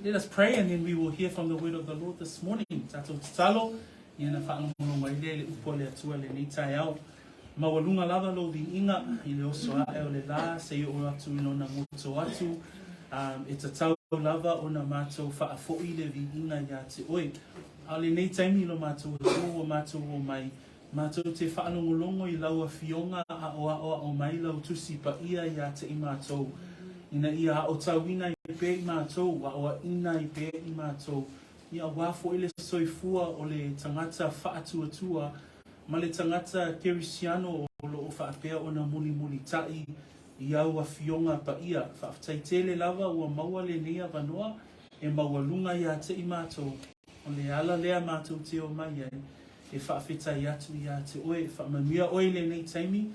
Let us pray and then we will hear from the word of the Lord this morning. Tātou tatalo, ia na whaalongolongo ai lea i le upu a le Atua i lenei taeao. Maualuga lava lou viiga i le oso ae o le lā seia oo atu i lona goto atu, e tatau lava ona matou faafoi le viiga iā te oe. A o lenei taimi lo matou Atua ua matou omai, matou te faalogologo i lau Afioga a o aʻoaʻo mai lau Tusi Paia iā te i matou, ina ia aotauina ai pea i matou, aʻoaʻina ai pea i matou, ia aua foi le soifua o le tagata faatuatua ma le tagata kerisiano o lo o faapea ona mulimulitai i au afioga paia. Faafetai tele lava ua maua lenei avanoa e maualuga iā te i matou, o le ala lea matou te omai ai e faafetai atu iā te oe. Faamanuia oe i lenei taimi,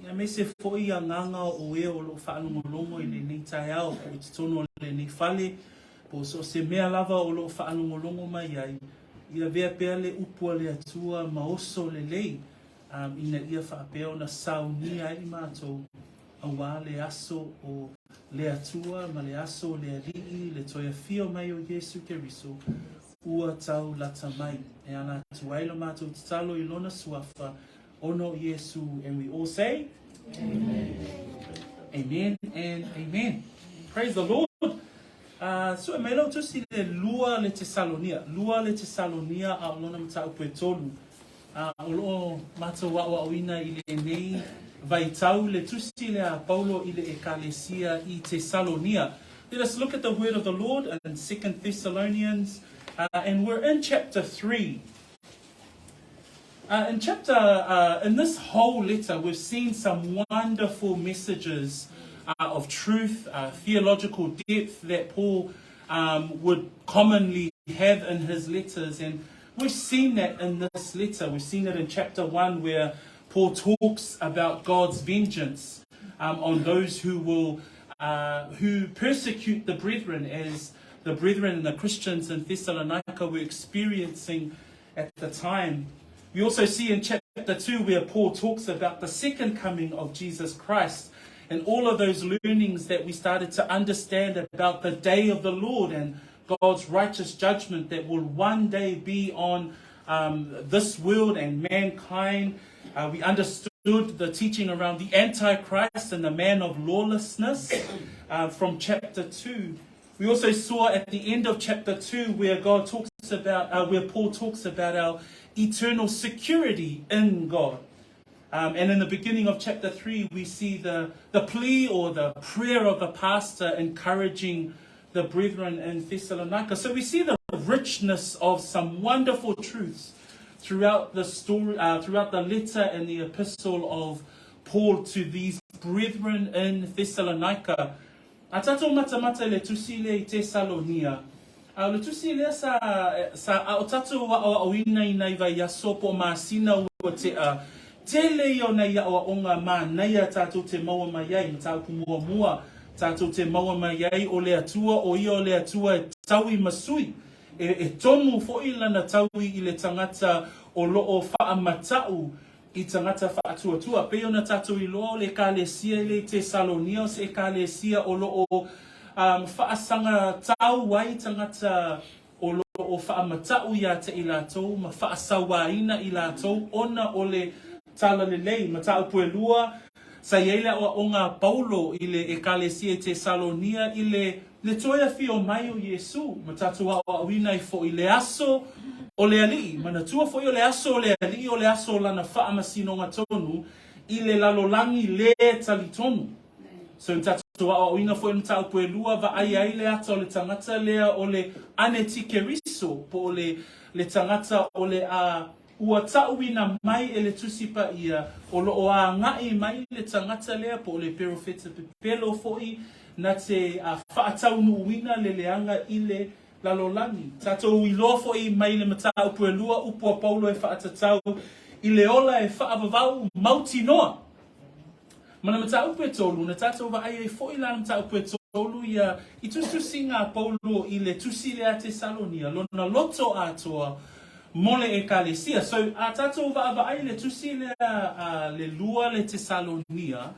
aemaise foi agaga o e o lo o faalogologo i lenei taeao po o i totonu o lenei fale, po o so o se mea lava o lo o faalogologo mai ai. Ia avea pea le upu a le Atua ma oso lelei, ina ia faapea ona saunia ai matou auā le aso o le Atua ma le aso o le Alii, le toe afio mai o Iesu Keriso, ua tau lata mai. E ala atu ai lo matou tatalo i Lona Suafa, ona o Iesu, and we all say, Amen. Amen and amen. Praise the Lord. Sue mai lau tusi le lua le Tesalonia, lua le Tesalonia a o lona mataupu e tolu. O lo o matou aʻoaʻoina i lenei vaitau le tusi lea a Paulo i le Ekalesia i Tesalonia. Let us look at the word of the Lord in 2 Thessalonians, and we're in chapter 3. In chapter, in this whole letter, we've seen some wonderful messages of truth, theological depth that Paul um, would commonly have in his letters. And we've seen that in this letter. We've seen it in chapter 1 where Paul talks about God's vengeance um, on those who will uh, who persecute the brethren as the brethren and the Christians in Thessalonica were experiencing at the time. We also see in chapter 2 where Paul talks about the second coming of Jesus Christ and all of those learnings that we started to understand about the day of the Lord and God's righteous judgment that will one day be on um, this world and mankind. Uh, we understood the teaching around the Antichrist and the man of lawlessness uh, from chapter 2. We also saw at the end of chapter 2 where God talks about, uh, where Paul talks about our eternal security in God. Um, and in the beginning of chapter 3, we see the, the plea or the prayer of the pastor encouraging the brethren in Thessalonica. So we see the richness of some wonderful truths throughout the story, uh, throughout the letter and the epistle of Paul to these brethren in Thessalonica. A tatou matamata i le tusi lea i Tesalonia, a o le tusi lea sa, sa a o tatou aʻoaʻoina i nai vaiaso po o masina ua tea, tele ia o nai aʻoaʻoga manaia tatou te maua mai ai, mataupu muamua tatou te maua mai ai o le Atua o ia o le Atua e taui ma sui, e, e tonu foi lana taui i le tagata o lo o faamataʻu i tagata faatuatua. Pei ona tatou iloa o le Ekalesia i le Tesalonia o se Ekalesia o lo o um, faasagatau ai tagata o lo o faamataʻu iā te i latou ma faasauāina i latou ona o le Talalelei. Mataupu e lua, sa i ai le aʻoaʻoga a Paulo i le Ekalesia i Tesalonia i le Le toe afio mai o Iesū, ma tatou aʻoaʻoina ai foi le aso o le Alii. Manatua foi o le aso o le Alii o le aso o lana faamasinoga tonu i le lalolagi lē talitonu. So na tatou aʻoaʻoina foi le mataupu e lua, vaai ai le ata o le tagata lea o le Anetikeriso, po o le le tagata o le a Ua taʻuina mai e le Tusi Paia o lo o agaʻi mai le tagata lea po o le perofeta pepelo foi na te faataunuuina le leaga i le lalolagi. Tatou iloa foi mai le mataupu e lua upu a Paulo e faatatau i le ola e faavavau mautinoa. Ma le mataupu e tolu, na tatou vaai ai foi la le mataupu e tolu ia i tusitusiga a Paulo i le tusi lea a Tesalonia, lona loto atoa mo le Ekalesia. So, a tatou vaavaai i le tusi lea a le lua le Tesalonia,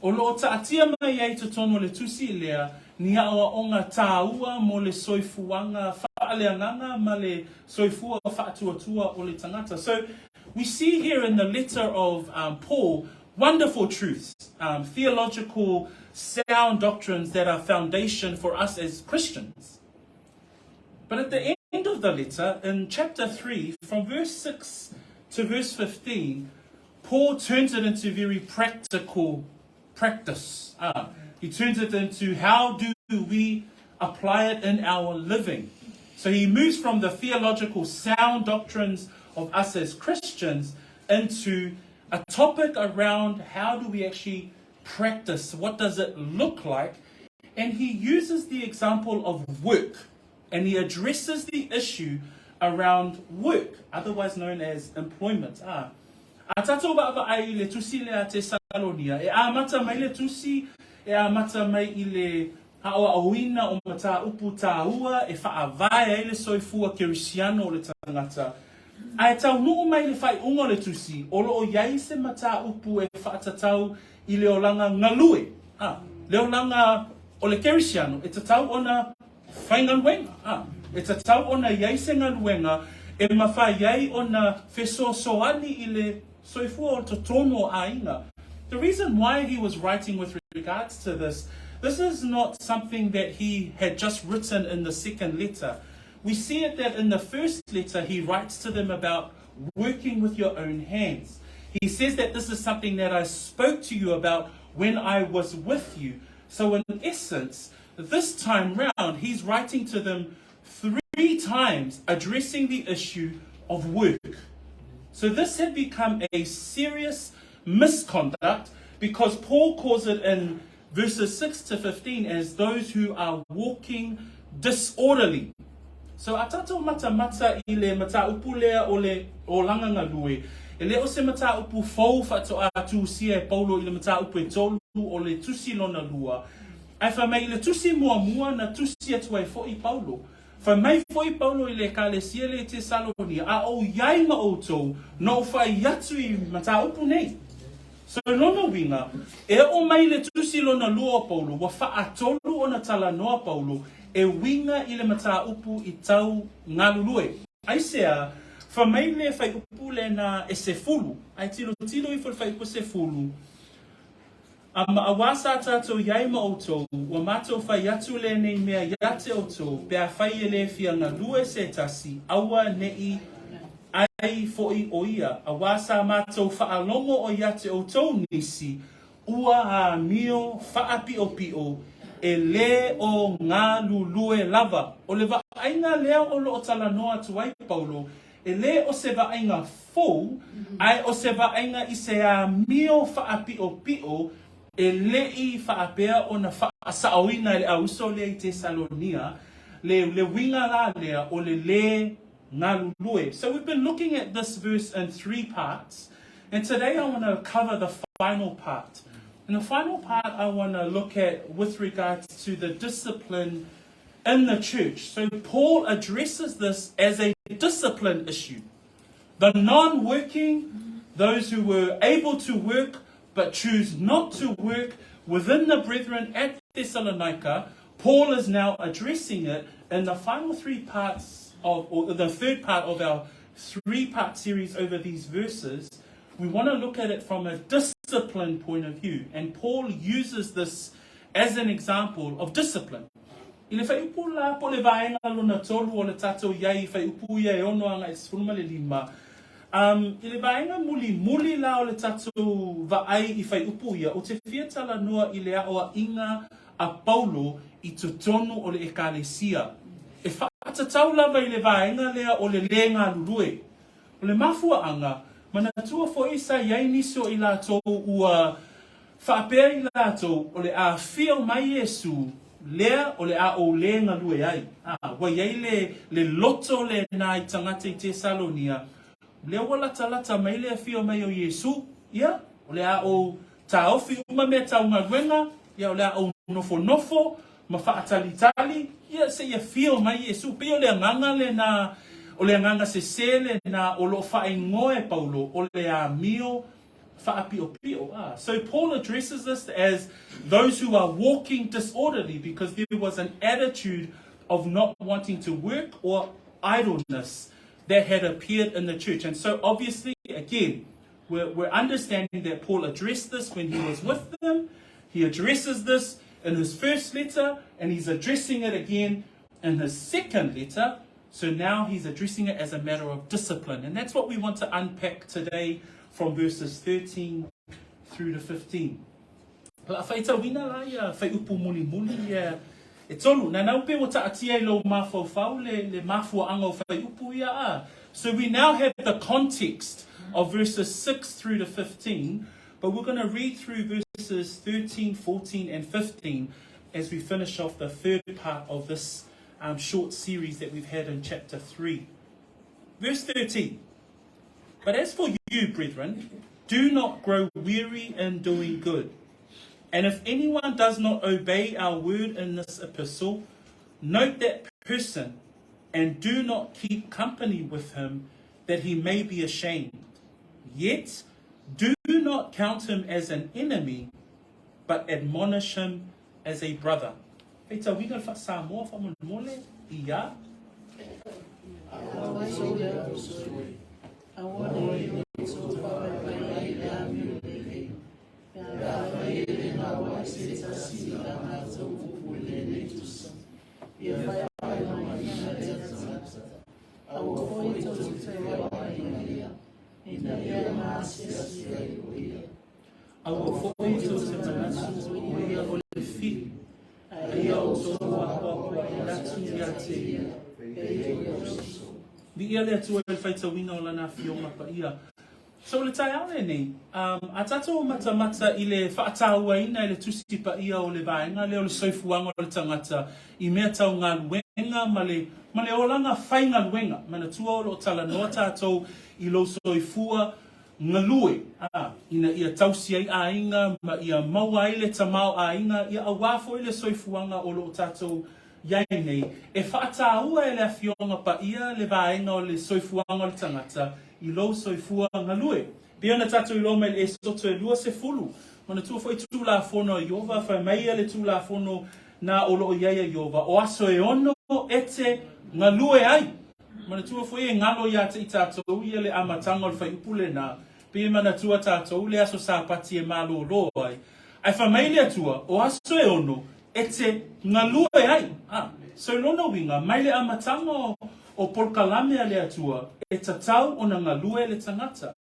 O lo o taatia mai ai i totonu o le tusi lea ni aoaoga tāua mo le soifuaga faaleagaga ma le soifua faatuatua o le tagata. So, we see here in the letter of um, Paul wonderful truths, um, theological sound doctrines that are foundation for us as Christians. But at the end of the letter, in chapter 3, from verse 6 to verse 15, Paul turns it into very practical practice. Uh, he turns it into how do we apply it in our living. So he moves from the theological sound doctrines of us as Christians into a topic around how do we actually practice, what does it look like? And he uses the example of work and he addresses the issue around work, otherwise known as employment. Ah. A tātou vaavaai i le tusi lea a Tesalonia, e amata mai le tusi, e amata mai i le aoaoina o mataupu tāua e faavae ai le soifua kerisiano o le tagata. A e taunuu mai i le faaiuga o le tusi, o lo o i ai se mataupu e faatatau i le olaga galue, a, le olaga o le kerisiano e tatau ona faigaluega, a, e tatau ona i ai se galuega e mafai ai ona fesoasoani i le soifua o totonu o aiga. The reason why he was writing with regards to this, this is not something that he had just written in the second letter. We see it that in the first letter he writes to them about working with your own hands. He says that this is something that I spoke to you about when I was with you. So in essence, this time round, he's writing to them three times addressing the issue of work. So this had become a serious misconduct because Paul calls it in verses 6 to 15 as those who are walking disorderly. So a tātou matamata i le mataupu lea o le olaga galue, e le o se mataupu fou faatoa tusia e Paulo i le mataupu e tolu o le tusi lona lua. Ae fai mai i le tusi muamua na tusi atu ai foʻi Paulo. Fai mai foʻi Paulo i le Ekalesia lea i Tesalonia, a ou i ai ma ʻoutou, na ou fai atu i mataupu nei. So lona uiga, e oo mai le tusi lona lua o Paulo, ua faatolu ona talanoa Paulo e uiga i le mataupu i tau galulue. Aisea, fai mai le fuaiupu lena e sefulu, ae tilotilo ifo i le fuaiupu e sefulu, A ma auā sa tātou i ai ma ʻoutou, ua mātou fai atu lenei mea iā te ʻoutou, pe afai e lē fia galue se tasi, aua neʻi ai foʻi ʻo ia, auā sa mātou faalogo o iā te ʻoutou nisi, ua āmio faapiʻopiʻo, e lē o galulue lava. O le vaaiga lea o lo o talanoa atu ai Paulo, E lē o se vaaiga fou, ae o se vaaiga i se amio faapiʻopiʻo e leʻi faapea ona faasaoina e le auso lea i Tesalonia, le le uiga la lea o le lē galulue. So we've been looking at this verse in three parts, and today I want to cover the final part. And the final part I want to look at with regards to the discipline in the church. So Paul addresses this as a discipline issue. The non working, those who were able to work but choose not to work within the brethren at Thessalonica, Paul is now addressing it in the final three parts of, or the third part of our three part series over these verses. We want to look at it from a discipline point of view. And Paul uses this as an example of discipline. I le fuaiupu la po o le vaega lona tolu o le tātou i ai i fuaiupu ia e ono agai i le 15, um, i le vaega mulimuli la o le tātou vaai i fuaiupu ia, ou te fia talanoa i le aoaiga a Paulo i totonu o le Ekalesia. E faatatau lava i le vaega lea o le lē galulue. O le mafuaaga, manatua foʻi sa i ai nisi o i latou ua faapea i latou o le a afio mai Iesu lea o le a ou lē galue ai. A, ua i ai le, le loto lenā i tagata i Tesalonia, lea ua latalata mai le afio mai o Iesu, ia, o le a ou taofi uma mea tau galuega, ia, o le a ou nofonofo ma faatalitali, ia, seia afio mai Iesu. Pei o le agaga lenā, o le agaga sesē lenā o lo o faaigoa e Paulo o le amio. Whaapiopio. Ah. So Paul addresses this as those who are walking disorderly because there was an attitude of not wanting to work or idleness that had appeared in the church. And so obviously, again, we're, we're understanding that Paul addressed this when he was with them. He addresses this in his first letter, and he's addressing it again in his second letter. So now he's addressing it as a matter of discipline. And that's what we want to unpack today from verses 13 through to 15. La faitauina la ia whaiupu mulimuli ia e tolu. Na nau pe o taatia i lo mafaufau le, le mafuaanga o whaiupu ia a. So we now have the context of verses 6 through to 15, but we're going to read through verses 13, 14 and 15 as we finish off the third part of this um, short series that we've had in chapter 3. Verse 13. But as for you, brethren, do not grow weary in doing good. And if anyone does not obey our word in this epistle, note that person and do not keep company with him, that he may be ashamed. Yet do not count him as an enemy, but admonish him as a brother. Faitauina le faa-Samoa faamolemole, ia. Aua foi tou te manatu o ia o le whiri, a ia o tou apoapoai atu ia te ia. Viia le Atua i le faitauina o Lana Afioga Paia. So le taeao lenei, um, a tatou matamata i le faatāuaina e le Tusi Paia o le vaega lea o le soifuaga o le tagata i mea tau galuega ma le, ma le olaga faigaluega. Manatua o lo o talanoa tatou i lou soifua galue, ā, ina ia tausi ai aiga ma ia maua ai le tamaoaiga, ia auā foi le soifuaga o lo o tatou i ai nei. E faatāua e le Afioga Paia le vaega o le soifuaga o le tagata i lou soifua galue. Pei ona tatou iloa mai le Esoto e 20, manatua foi Tulafono a Ieova, fai mai ia le Tulafono na o lo o i ai a Ieova, o aso e ono e te galue ai. Manatua foi e ngalo iā te i tatou ia le amataga o le fuaiupu lenā, pei e manatua tatou le aso Sāpati e malōlō ai. Ae fai mai le Atua, o aso e ono e te galue ai. A, so lona uiga, mai le amataga o, o polokalame a le Atua, e tatau ona galue le tagata.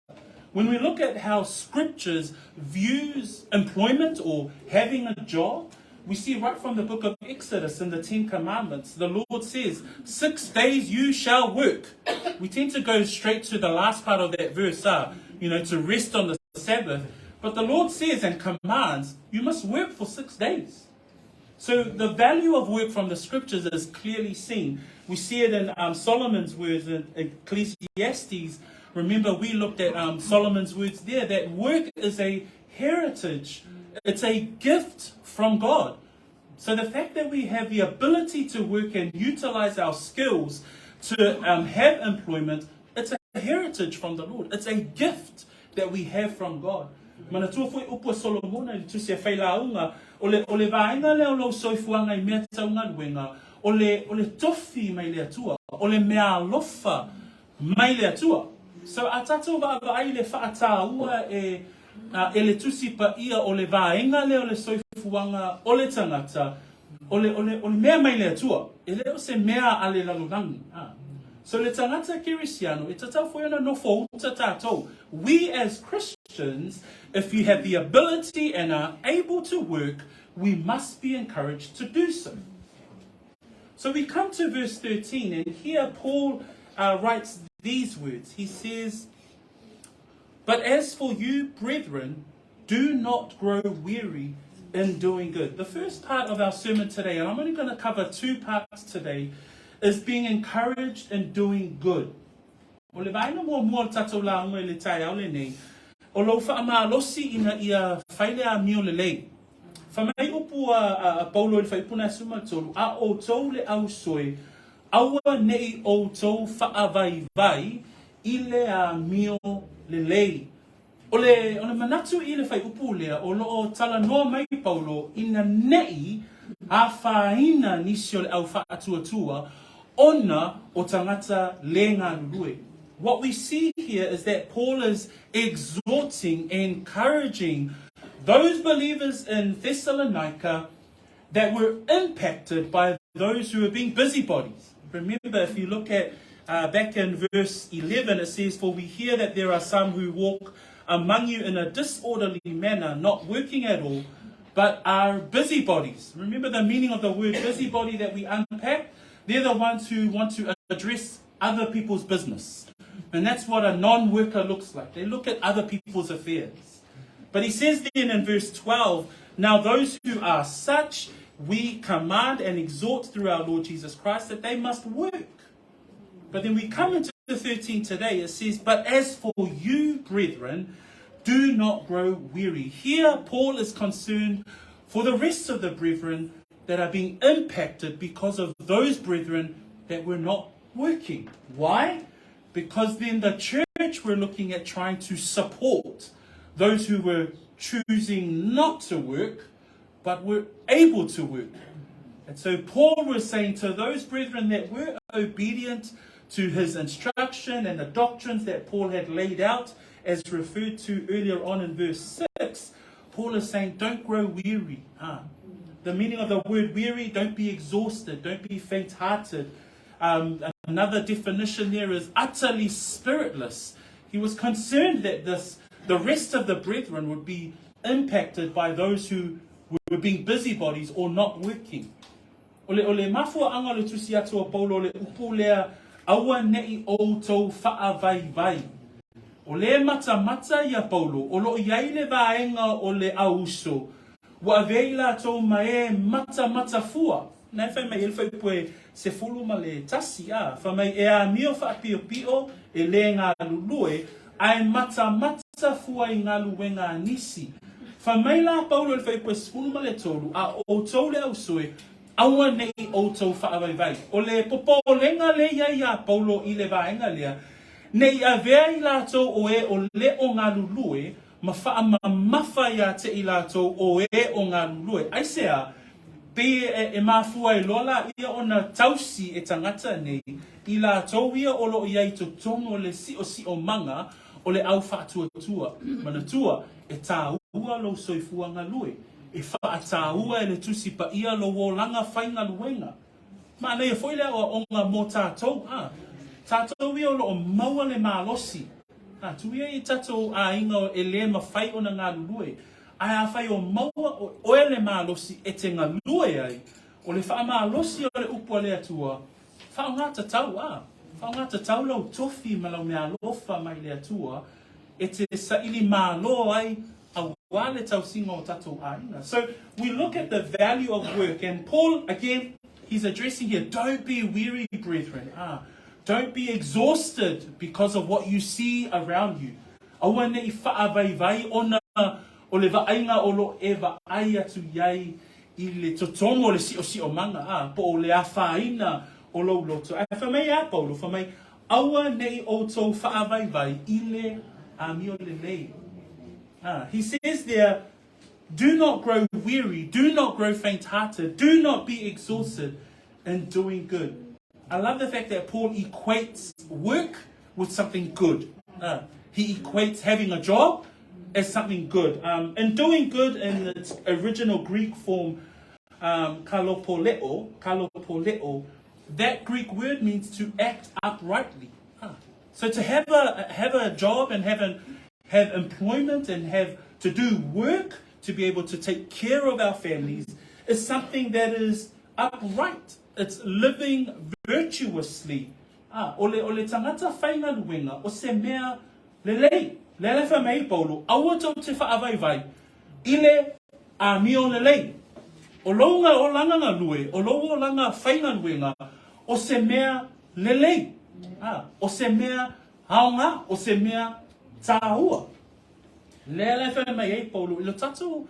When we look at how scriptures views employment or having a job, we see right from the book of Exodus in the Ten Commandments, the Lord says, Six days you shall work. We tend to go straight to the last part of that verse, you know, to rest on the Sabbath. But the Lord says and commands, you must work for six days. So the value of work from the scriptures is clearly seen. We see it in um, Solomon's words in Ecclesiastes. Remember, we looked at um, Solomon's words there that work is a heritage, it's a gift from God. So the fact that we have the ability to work and utilize our skills to um, have employment, it's a heritage from the Lord. It's a gift that we have from God. Manatua foi upu a Solomona i le tusi a Failauga, o le, o le vaega lea o lou soifuaga i mea tau galuega, o le, o le tofi mai le Atua, o le mea alofa mai le Atua. So a tatou vaavaai i le faatāua e, a, e le Tusi Paia o le vaega lea o le soifuaga o le tagata, o le, o le, o le mea mai le Atua, e le o se mea a le lalolagi. A. So le tagata Kerisiano, e tatau foi ona nofo uta tatou. We as Christians, if you have the ability and are able to work, we must be encouraged to do so. So we come to verse 13, and here Paul uh, writes these words. He says, But as for you, brethren, do not grow weary in doing good. The first part of our sermon today, and I'm only going to cover two parts today, is being encouraged in doing good. O le vaega muamua o le tatou lauga i le taeao lenei, o lou faamalosi ina ia fai le amio lelei. Fai mai upu a, a, a Paulo i le fuaiupu 13, a outou le ausoe, aua ne i outou faavaivai i le amio lelei. O le, o le manatu i le fuaiupu lea, o lo o talanoa mai Paulo ina neʻi afaina nisi o le au faatuatua ona o tagata lē galulue. What we see here is that Paul is exhorting, encouraging those believers in Thessalonica that were impacted by those who were being busybodies. Remember, if you look at uh, back in verse 11, it says, For we hear that there are some who walk among you in a disorderly manner, not working at all, but are busybodies. Remember the meaning of the word busybody that we unpacked? They're the ones who want to address other people's business. And that's what a non worker looks like. They look at other people's affairs. But he says then in verse 12, Now those who are such, we command and exhort through our Lord Jesus Christ that they must work. But then we come into 13 today, it says, But as for you, brethren, do not grow weary. Here, Paul is concerned for the rest of the brethren that are being impacted because of those brethren that were not working. Why? Because then the church were looking at trying to support those who were choosing not to work, but were able to work. And so Paul was saying to those brethren that were obedient to his instruction and the doctrines that Paul had laid out, as referred to earlier on in verse 6, Paul is saying, don't grow weary. Huh? The meaning of the word weary, don't be exhausted, don't be faint hearted. Um, another definition there is utterly spiritless. He was concerned that this, the rest of the brethren would be impacted by those who were being busybodies or not working. O le, o le mafuaʻaga o le tusi atu o Paulo o le upu lea, Aua neʻi ʻoutou faʻavaivai. O lē matamata iā Paulo, o loʻo i ai le vaega o le ʻauuso, ua avea i latou ma e matamata fua. Na e fai mai e le fuaiupu e 11, a, fai mai e amio faʻapiʻopiʻo e lē galulue, a e matamata fua i galuega a nisi. Fai mai la Paulo i le fuaiupu e 13, a ʻo ʻoutou le ʻausoe, aua neʻi ʻoutou faʻavaivai. O le popolega lē ia iā Paulo i le vaega lea, neʻi avea i latou o e o le o galulue, ma faʻamamafa iā te i latou o e o galulue. Aisea? Pei e, e mafua ai loa laia ona tausi e tagata nei, i latou ia o loʻo i ai i totonu o le siʻosiʻomaga o le au faatuatua. Manatua, e tāua lou soifua galue. E faʻatāua e le Tusi Paʻia lou olaga faigaluega. Manaia foi le aʻoaʻoga mo tātou, a. Tātou ia o loʻo maua le malosi. A, tuu ia i tatou ʻāiga e lē mafai ona galulue. Ae afai o maua ʻo ʻoe le malosi e te galue ai, o le faʻamalosi o le upu a le Atua, Faʻaoga tatau, a. Faʻaoga tatau lau tofi ma lau meaalofa mai le Atua e te saʻili malo ai auā le tausiga o tatou ʻāiga. So we look at the value of work and Paul again he's addressing here don't be weary brethren, ah, don't be exhausted because of what you see around you. Aua neʻi faʻavaivai ona o le vaʻaiga o loʻo e vaʻai atu i ai i le totonu o le siʻosiʻomaga, a, po o le afaina o lou loto. Ae fai mai iā Paulo, fai mai, Aua neʻi ʻoutou faʻavaivai i le amio lelei. Ah, he says there, do not grow weary, do not grow faint-hearted, do not be exhausted in doing good. I love the fact that Paul equates work with something good. Uh, he equates having a job as something good. Um, and doing good in its original Greek form, um, kalopoleo, kalopoleo, that Greek word means to act uprightly. Huh. So to have a, have a job and have, an, have employment and have to do work to be able to take care of our families is something that is upright. It's living virtuously. Ah, o le, o le tagata faigaluega, o se mea lelei. Lea la e fai mai ai Paulo, aua tou te faavaivai i le amio lelei. O lou olaga galue, o lou olaga faigaluega, o se mea lelei. Ah, o se mea aoga, o se mea tāua. Lea la e fai mai ai Paulo, i lo tatou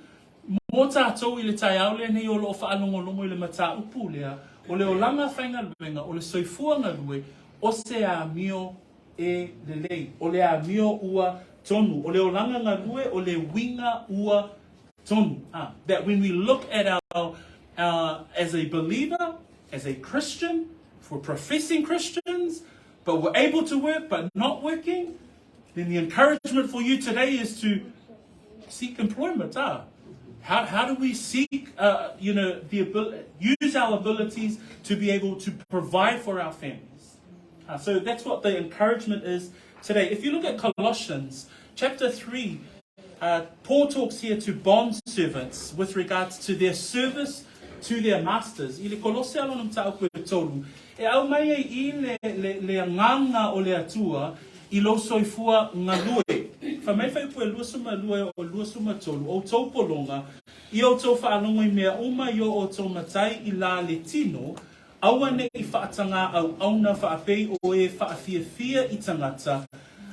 Mō tātou i le taeao lenei o loo faalogologo i le mataupu lea, o le olaga faigaluega, o le soifua galue, o se amio e lelei, o le amio ua tonu. O le olaga galue o le uiga ua tonu. Ah, that when we look at our, our, as a believer, as a Christian, if we're professing Christians, but we're able to work but not working, then the encouragement for you today is to seek employment. Ah. How, how do we seek, uh, you know, the ability, use our abilities to be able to provide for our families? Uh, so that's what the encouragement is today. If you look at Colossians chapter 3, uh, Paul talks here to bond servants with regards to their service to their masters. I le Kolose alona mataupu e tolu, e aumai ai i le, le, le agaga o le Atua i lou soifua galue. Fai mai fuaiupu e 22 o 23, outou pologa, ia outou faalogo i mea uma i o outou matai i la le tino, Aua ne i faatagā auauna faapei o e faafiafia i tagata,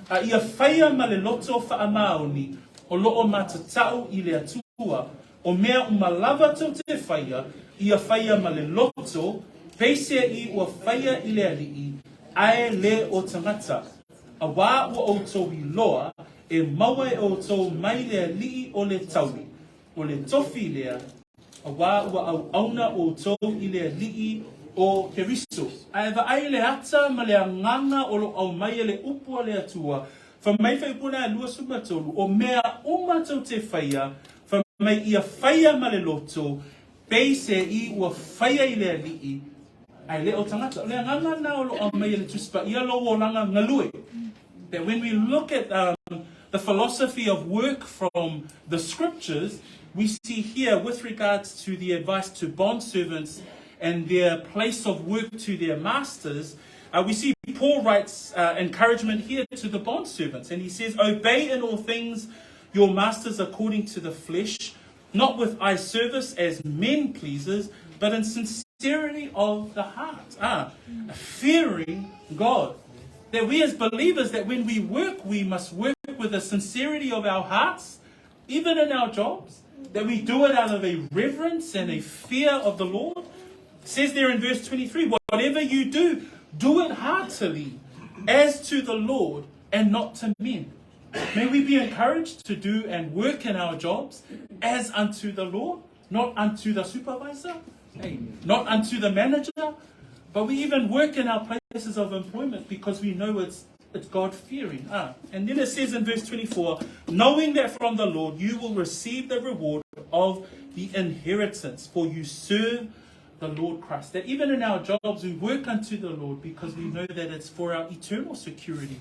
a ia faia ma le loto faamaoni o loo matatau i le Atua, o mea uma lava tou te faia, ia faia ma le loto, peiseai ua faia i le Alii, ae le o tagata. Auā ua outou iloa, e maua e outou mai le Alii o le taui, o le tofi lea, Auā ua auauna outou i le Alii o Keriso. Ae vaai le ata ma le agaga o lo aumai e le upu a le Atua, fai mai fuaiupu 23, o mea uma tou te faia, fai mai ia faia ma le loto, peiseai ua faia i le Alii, ae le o tagata. O le agaga lena o lo aumai e le Tusi Paia lou olaga galue. That when we look at um, the philosophy of work from the scriptures, we see here with regards to the advice to bond servants and their place of work to their masters, uh, we see Paul writes uh, encouragement here to the bond servants, and he says, Obey in all things your masters according to the flesh, not with eye service as men pleasers, but in sincerity of the heart. Ah, fearing God. That we as believers, that when we work, we must work with the sincerity of our hearts, even in our jobs, that we do it out of a reverence and a fear of the Lord. It says there in verse 23, whatever you do, do it heartily, as to the Lord and not to men. May we be encouraged to do and work in our jobs as unto the Lord, not unto the supervisor, not unto the manager, but we even work in our places of employment because we know it's it's God fearing. Ah. And then it says in verse 24, knowing that from the Lord you will receive the reward of the inheritance, for you serve the Lord Christ. That even in our jobs, we work unto the Lord because we know that it's for our eternal security.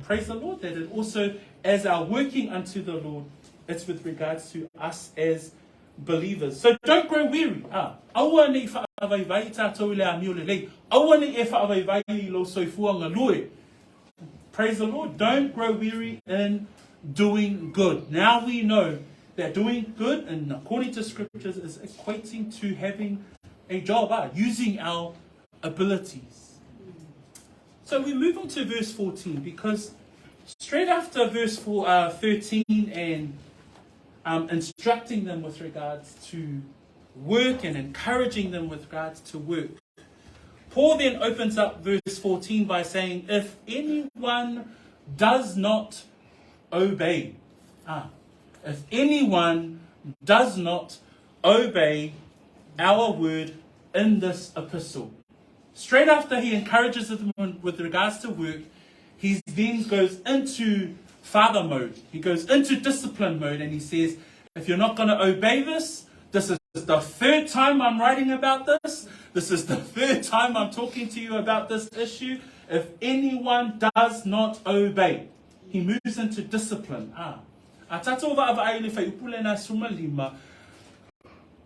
Praise the Lord that it also, as our working unto the Lord, it's with regards to us as believers. So don't grow weary. Ah, aua ne i faavaivai tātou i le amio lelei. Aua ne i e faavaivai i lou soifua galue. Praise the Lord. Don't grow weary in doing good. Now we know that doing good, and according to scriptures, is equating to having a job, ah, using our abilities. So we move on to verse 14 because straight after verse 4, uh, 13 and um, instructing them with regards to work and encouraging them with regards to work, Paul then opens up verse 14 by saying, If anyone does not obey, ah, if anyone does not obey our word in this epistle. Straight after he encourages them with regards to work, he then goes into father mode. He goes into discipline mode and he says, if you're not going to obey this, this is the third time I'm writing about this. This is the third time I'm talking to you about this issue. If anyone does not obey, he moves into discipline. Ah. A tatou vaavaai i le fuaiupu lena 15,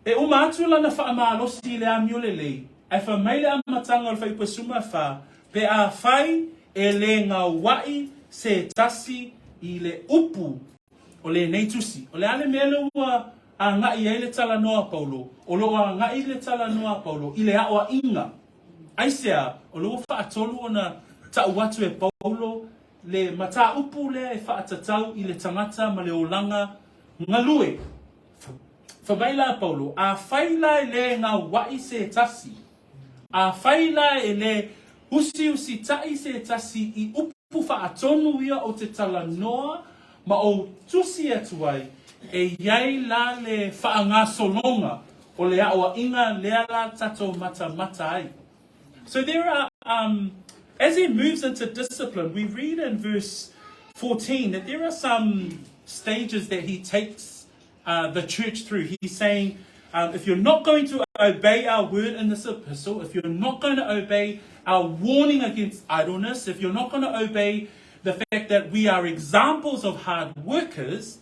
e uma atu lana faamalosi i le amio lelei, ae fai mai le amataga o le fuaiupu 14, pe afai e le gauaʻi se tasi i le upu o lenei tusi. O le a le mea lea ua agaʻi ai le talanoa a Paulo? O lo o agaʻi le talanoa a Paulo i le aʻoaʻiga. Aisea, o lea ua faatolu ona taʻu atu e Paulo le mataupu lea e faatatau i le tagata ma le olaga galue. Fai mai la Paulo, Afai la e le gauaʻi se tasi, afai la e le usiusitaʻi se tasi i upu faatonu ia o te talanoa Ma ou tusi atu ai, e i ai la le faagasologa o le aoaiga lea la tatou matamata ai. So there are, um, as he moves into discipline, we read in verse 14 that there are some stages that he takes the church through. He's saying, if you're not going to obey our word in this epistle, if you're not going to obey our warning against idleness, if you're not going to obey the fact that we are examples of hard workers,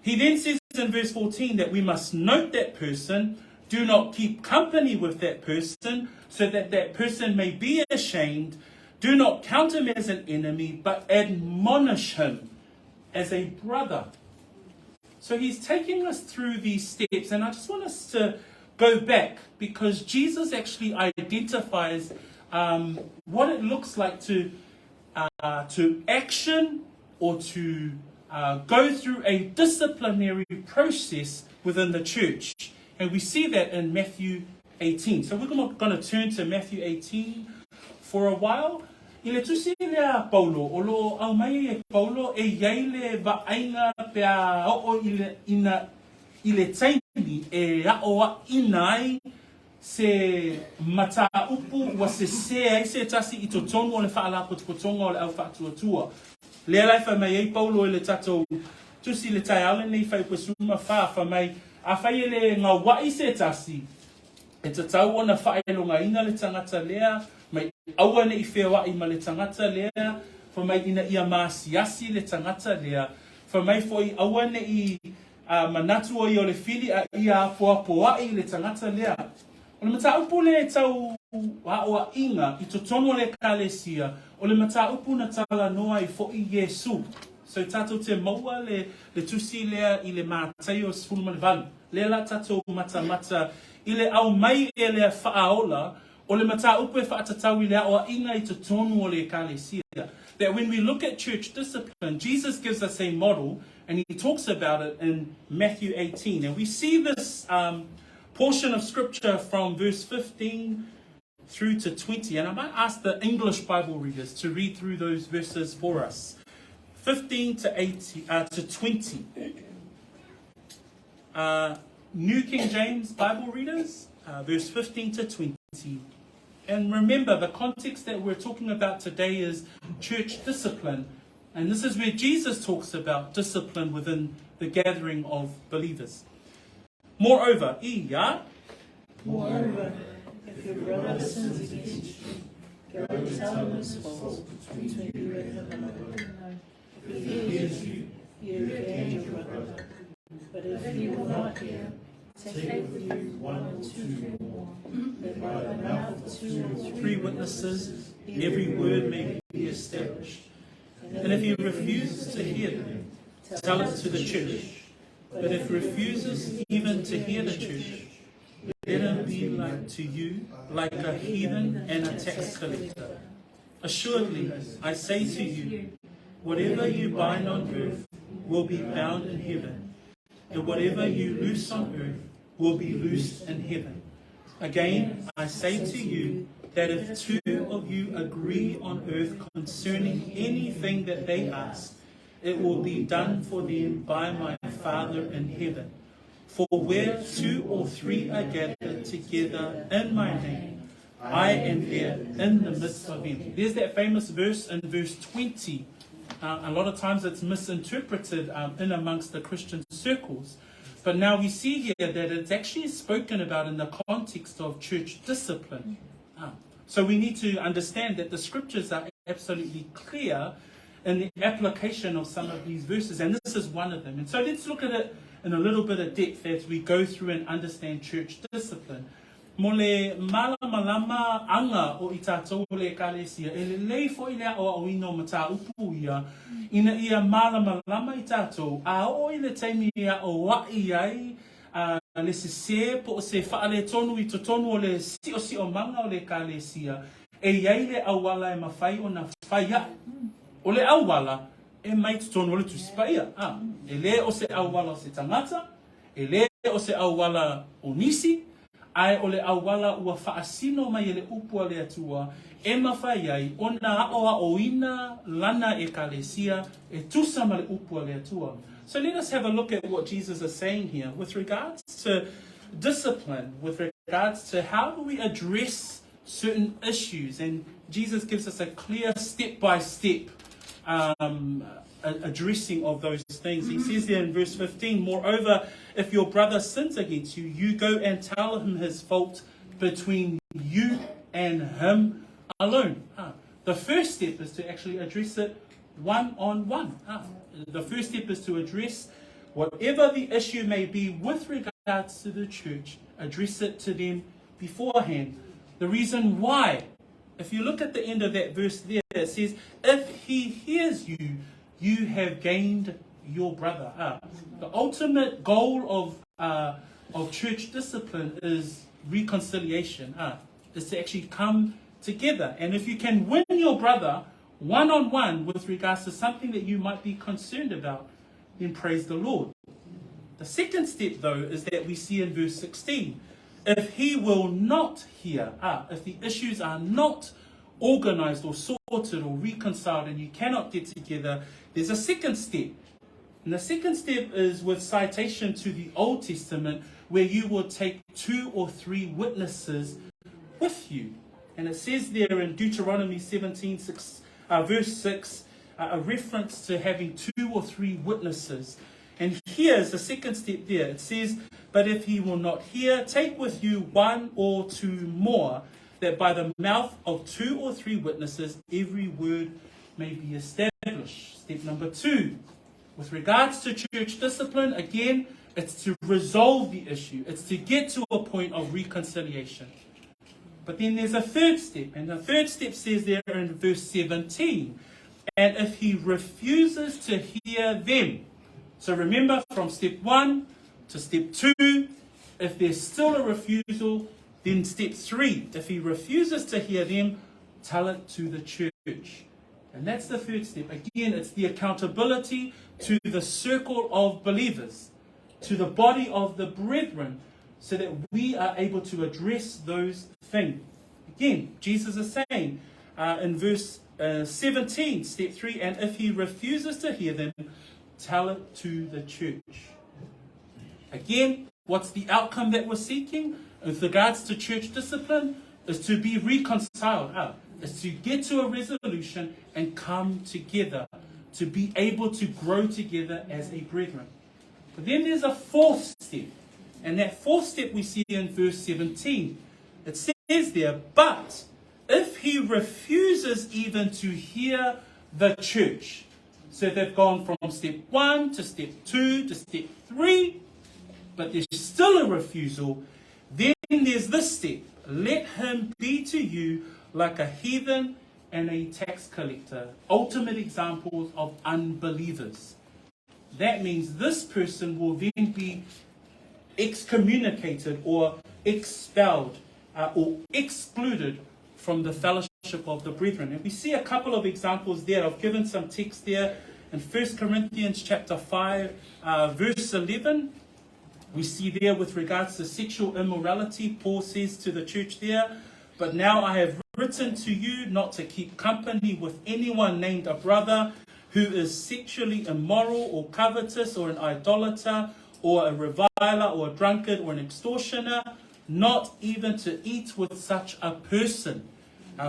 he then says in verse 14 that we must note that person, do not keep company with that person, so that that person may be ashamed. Do not count him as an enemy, but admonish him as a brother. So he's taking us through these steps, and I just want us to go back because Jesus actually identifies what it looks like to, to action or to go through a disciplinary process within the church. And we see that in Matthew 18. So we're going to turn to Matthew 18 for a while. I le tusi lea a Paulo, o lo o aumai e Paulo e i ai le vaaiga pe a oo i le, ina, i le taimi e aʻoaʻina ai se mataupu ua sesē ai se tasi i totonu o le Faalapotopotoga o le Au Faatuatua. Lea la e fai mai ai Paulo i le tatou tusi i le taeao lenei Fuaiupu 14, fai mai, Afai e le gauaʻi se tasi, E tatau ona faailogaina le tagata lea, mai aua ne i feoai ma le tagata lea, fai mai ina ia maasiasi le tagata lea, fai mai foi aua ne i manatu o ia o le fili a ia apoapoai le tagata lea. O le mataupu lea e tau aoaiga i totonu o le Ekalesia, o le mataupu na talanoa ai foi Iesu. So tatou te maua le tusi lea i le Mataio 18. Lea la tatou matamata i le aumai e le faaola o le mataupu e faatatau i le aoaiga i totonu o le Ekalesia. That when we look at church discipline, Jesus gives us a model and he talks about it in Matthew 18. And we see this portion of scripture from verse 15 through to 20. And I might ask the English Bible readers to read through those verses for us. 15 to 80, to 20. New King James Bible readers, verse 15 to 20. And remember, the context that we're talking about today is church discipline. And this is where Jesus talks about discipline within the gathering of believers. Moreover, ia. Moreover, if your brother sins against you, go and tell him his fault between you and him alone. If he hears you, you have gained your brother. But if he will not hear, take with you one or two more, that by the mouth of two or three witnesses every word may be established. And if he refuses to hear them, tell it to the church. But if he refuses even to hear the church, let him be like to you, like a heathen and a tax collector. Assuredly, I say to you, whatever you bind on earth will be bound in heaven, and whatever you loose on earth will be loosed in heaven. Again, I say to you that if two of you agree on earth concerning anything that they ask, it will be done for them by my Father in heaven. For where two or three are gathered together in my name, I am there in the midst of them. There's that famous verse in verse 20. A lot of times it's misinterpreted in amongst the Christian circles. But now we see here that it's actually spoken about in the context of church discipline. So we need to understand that the scriptures are absolutely clear in the application of some of these verses, and this is one of them. And so let's look at it in a little bit of depth as we go through and understand church discipline. Mo le malamalama aga o i tatou o le Ekalesia, e lelei foi le aʻoaʻoina o mataupu ia, ina ia malamalama i tatou, a oo i le taimi e aʻoaʻi ai a le sesē po o se faaletonu i totonu o le siosiomaga o le Ekalesia, e i ai le auala e mafai ona fai aʻe. O le auala e mai totonu o le Tusi Paia. A, e le o se auala o se tagata, e le o se auala o nisi, Ae o le auala ua faasino mai e le upu a le Atua e mafai ai ona aʻoaʻoina lana Ekalesia e tusa ma le upu a le Atua. So let us have a look at what Jesus is saying here with regards to discipline, with regards to how do we address certain issues. And Jesus gives us a clear step by step addressing of those things. He says there in verse 15, Moreover, if your brother sins against you, you go and tell him his fault between you and him alone. The first step is to actually address it one on one. The first step is to address whatever the issue may be with regards to the church, address it to them beforehand. The reason why, if you look at the end of that verse there, it says, If he hears you, you have gained your brother. The ultimate goal of church discipline is reconciliation, is to actually come together. And if you can win your brother one on one with regards to something that you might be concerned about, then praise the Lord. The second step, though, is that we see in verse 16. If he will not hear, if the issues are not organized or sorted or reconciled and you cannot get together, there's a second step. And the second step is with citation to the Old Testament, where you will take two or three witnesses with you. And it says there in Deuteronomy 17, 6, verse 6, a reference to having two or three witnesses. And here's the second step there. It says, But if he will not hear, take with you one or two more, that by the mouth of two or three witnesses every word may be established. Step number two. With regards to church discipline, again, it's to resolve the issue. It's to get to a point of reconciliation. But then there's a third step, and the third step says there in verse 17, and if he refuses to hear them. So remember, from step 1 to step 2, if there's still a refusal, then step 3, if he refuses to hear them, tell it to the church. And that's the third step. Again, it's the accountability to the circle of believers, to the body of the brethren, so that we are able to address those things. Again, Jesus is saying in verse 17, step 3, and if he refuses to hear them, tell it to the church. Again, what's the outcome that we're seeking with regards to church discipline? Is to be reconciled, is to get to a resolution and come together, to be able to grow together as a brethren. But then there's a fourth step, and that fourth step we see in verse 17. It says there, but if he refuses even to hear the church, so they've gone from step 1 to step 2 to step 3, but there's still a refusal, then there's this step. Let him be to you like a heathen and a tax collector. Ultimate examples of unbelievers. That means this person will then be excommunicated or expelled or excluded from the fellowship of the brethren. And we see a couple of examples there. I've given some text there in 1 Corinthians chapter 5, verse 11. We see there with regards to sexual immorality, Paul says to the church there, But now I have written to you not to keep company with anyone named a brother who is sexually immoral or covetous or an idolater or a reviler or a drunkard or an extortioner, not even to eat with such a person.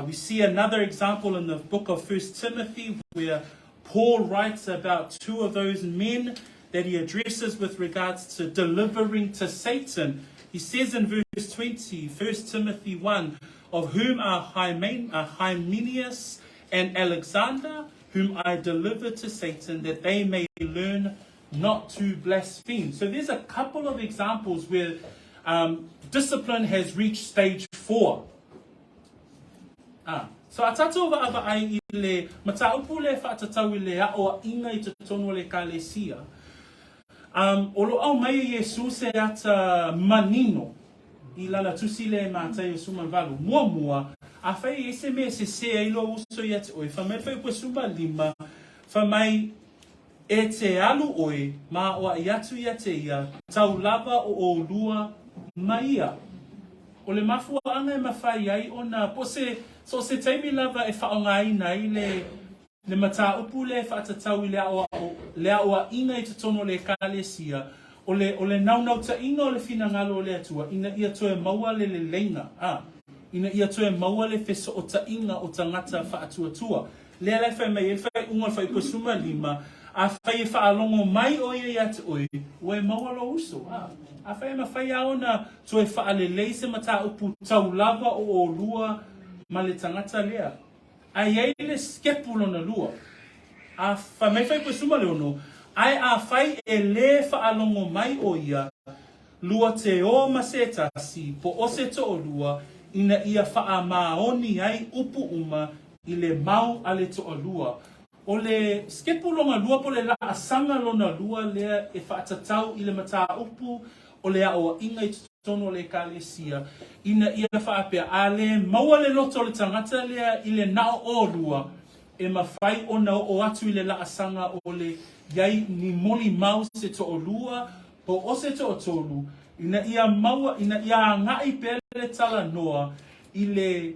We see another example in the book of 1 Timothy where Paul writes about two of those men that he addresses with regards to delivering to Satan. He says in verse 20, 1 Timothy 1, of whom are Hymenaeus and Alexander, whom I delivered to Satan, that they may learn not to blaspheme. So there's a couple of examples where discipline has reached stage 4. So a tatou vaavaai i le mataupu le faatatau i le aʻoaʻiga i totonu o le Ekalesia, o lo o aumai e Iesu se ata manino i lana tusi lea e Mataio 18. Muamua, afai e i ai se mea e sesē ai lou uso ia te oe, fai mai le fuaiupu e 15, fai mai, E te alu oe ma aʻoaʻi atu ia te ia, tau lava o ʻolua ma ia. O le mafuaaga e mafai ai ona, po o se, so o se taimi lava e faaaogaina ai le, le mataupu lea e faatatau i le aoao, le aoaiga i totonu o le Ekalesia, o le, o le naunautaiga o le finagalo o le Atua ina ia toe maua le leleiga, a, ina ia toe maua le fesootaiga o tagata faatuatua. Lea la e fai mai ai le faaiuga o le Fuaiupu 15, Afai e faalogo mai ʻo ia iā te ʻoe, ua e maua lou uso. A, afai e mafai lava ona toe faalelei se mataupu tau lava o ʻolua ma le tagata lea. Ae i ai le sikepu lona lua. A, fai mai le Fuaiupu 16, Ae afai e lē faalogo mai ʻo ia, lua te ō ma se tasi, po o se toʻolua, ina ia faamaoni ai upu uma i le mau a le toʻalua. O le sikepu lona lua po o le laasaga lona lua lea e faatatau i le mataupu o le aoaiga i totonu o le Ekalesia, ina ia faapea, a lē maua le loto o le tagata lea i le na o ʻolua, e mafai ona oo atu i le laasaga o le i ai ni molimau se toʻalua po o se toʻatolu, ina ia maua, ina ia agai pea le talanoa i le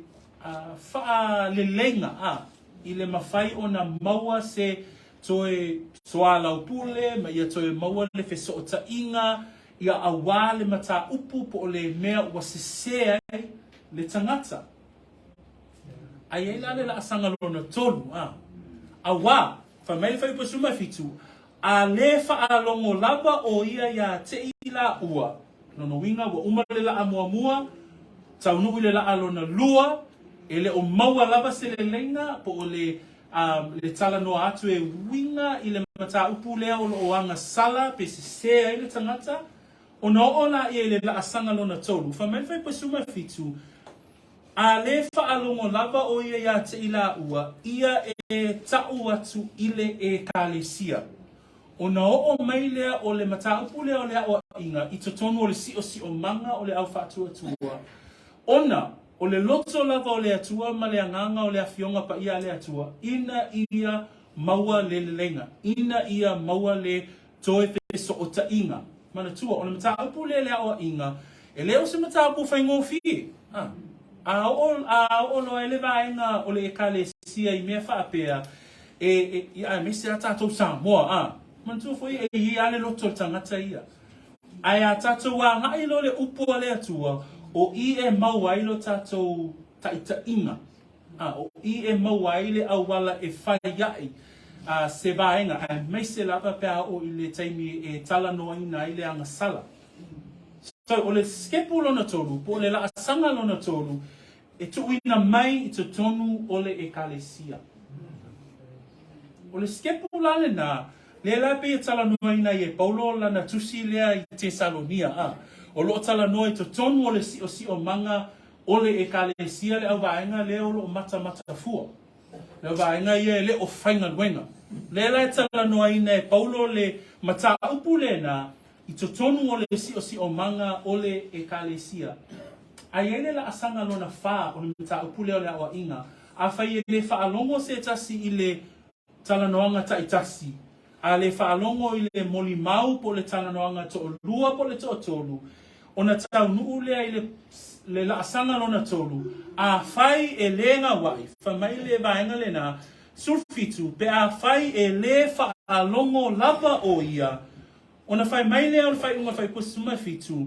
faaleleiga, a, i le mafai ona maua se toe soalaupule ma ia toe maua le fesootaiga ia auā le mataupu po o le mea ua sesē ai le tagata. Ae i ai la le laasaga lona tolu, a, auā, fai mai le Fuaiupu 17, A lē faalogo lava ʻo ia iā te i lāua, lona uiga ua uma le laʻa muamua, taunuu i le laʻa lona lua, e le o maua lava se leleiga po o le le talanoa atu e uiga i le mataupu lea o lo o agasala pe sesē ai le tagata, ona oo lāia i le laasaga lona tolu. Fai mai le Fuaiupu 17, A lē faalogo lava ʻo ia iā te i lāua, ia e taʻu atu i le ʻEkalesia. Ona oo mai lea o le mataupu lea o le aoaiga i totonu o le siʻosiʻomaga o le au faatuatua, ona o le loto lava o le Atua ma le agaga o le Afioga Paia a le Atua, ina ia maua le leleiga, ina ia maua le toe fesootaiga. Manatua, o le mataupu lea i le aoaiga, e le o se mataupu faigofie. A, a oo, a oo loa ai le vaega o le Ekalesia i mea faapea, e, e, ia aemaise lava tatou Samoa, a, manatua foi e i ai lava le loto o le tagata ia. Ae a tatou agai loa i le upu a le Atua, o i e maua ai lo tatou taitaiga. A o i e maua ai le auala e fai ai se vaega, aemaise lava pe a oo i le taimi e talanoaina ai le agasala. So, o le sikepu lona tolu, po o le laasaga lona tolu, e tuuina mai i totonu o le Ekalesia. O le sikepu la lenā, lea la e pei e talanoaina ai e Paulo lana tusi lea i Tesalonia, a, o lo o talanoa i totonu o le siʻosiʻomaga O le Ekalesia le auvaega lea o lo o matamatafua. Le auvaega ia e le o faigaluega. Lea la e talanoaina e Paulo le mataupu lena i totonu o le siʻosiʻomaga o le Ekalesia. A i ai le laasaga lona fa o le mataupu lea o le aoaiga, afai e le faalogo se tasi i le talanoaga taitasi, a le faalogo i le molimau po o le talanoaga toʻalua po o le toʻatolu, ona taunuu lea i le le laasaga lona tolu, afai e lē gauaʻi, fai mai le vaega lenā, 17, pe afai e lē faalogo lava ʻo ia, Ona fai mai lea o le faaiuga Fuaiupu 17,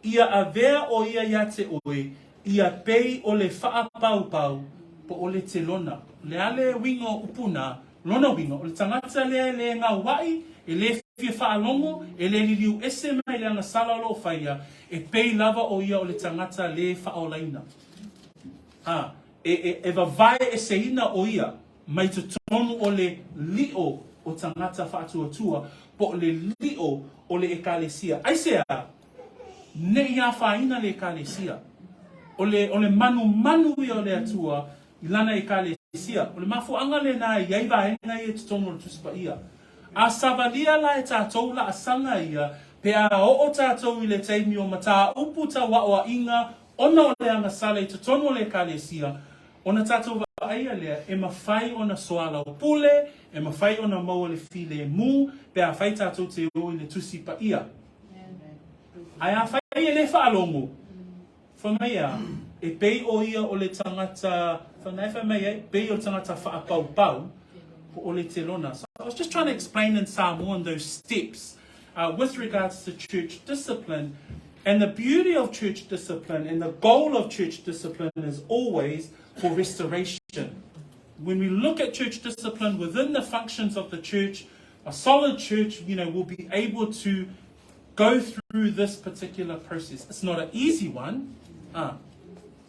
Ia avea ʻo ia iā te ʻoe, ia pei o le faapaupau po o le telona. O le a le uiga o upu na? Lona uiga, o le tagata lea e lē gauaʻi, e lē fia faalogo, e lē liliu ese mai le agasala o lo o faia, e pei lava ʻo ia o le tagata lē faaolaina. A, e, e, e vavae eseina ʻo ia. Mai totonu o le lio o tagata faatuatua po o le lio o le Ekalesia. Aisea? Ne i afaina le Ekalesia. O le, o le manumanu ia o le Atua i Lana Ekalesia. O le mafuaaga lena e i ai vaega ia i totonu o le Tusi Paia. A savalia la e tatou laasaga ia pe a oo tatou i le taimi o mataupu tau aoaiga ona o le agasala i totonu o le Ekalesia, Ona tatou vaaia lea, e mafai ona soalaupule, e mafai ona maua le filemu, pe afai tatou te o i le Tusi Paia. Ae afai e le faalogo, Fai mai a, e pei o ia o le tagata, fai mai fai mai ai, pei o le tagata faapaupau, po o le telona. So I was just trying to explain in Samoan those steps with regards to church discipline. And the beauty of church discipline and the goal of church discipline is always for restoration. When we look at church discipline within the functions of the church, a solid church, you know, will be able to go through this particular process. It's not an easy one.